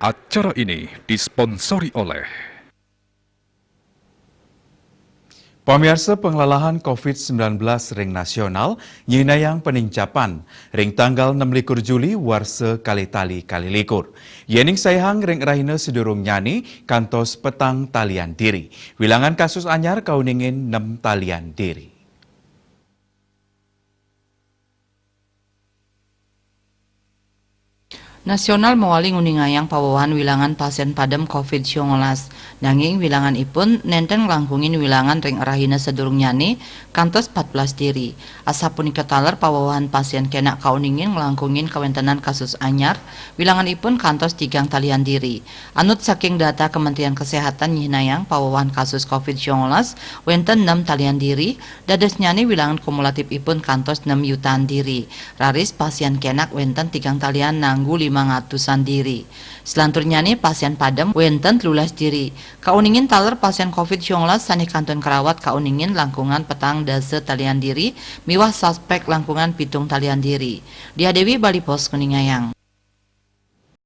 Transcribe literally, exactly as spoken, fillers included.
Acara ini disponsori oleh Pamiarsa, pengelalahan covid sembilan belas ring nasional nyihnayang peningcapan ring tanggal enam likur Juli warsa kalih tali kalih likur. Yening saihang ring rahina sadurungnyane kantos petang talian diri. Wilangan kasus anyar kauningin nem talian diri. Nasional mawali nguningayang pawewahan wilangan pasien padem covid sembilan belas, nanging wilangan ipun nenten nglangkungin wilangan ring rahina sadurungnyane kantos empat belas diri. Asapunika taler pawewahan pasien kenak kauningin nglangkungin kawentenan kasus anyar, wilangan ipun kantos tigang talian diri. Anut saking data Kementerian Kesehatan nyihnayang pawewahan kasus covid sembilan belas wenten enam talian diri, dadosnyane wilangan kumulatif ipun kantos enam yutaan diri. Raris pasien kenak wenten tigang talian nanggu limang atusan diri. Selanturnyane pasien padem wenten telulas diri. Kauningin taler pasien covid sembilan belas sane kantun karawat kauningin langkungan petang dasa talian diri miwah suspek langkungan pitung talian diri. Diah Dewi, Bali Post, nguningayang.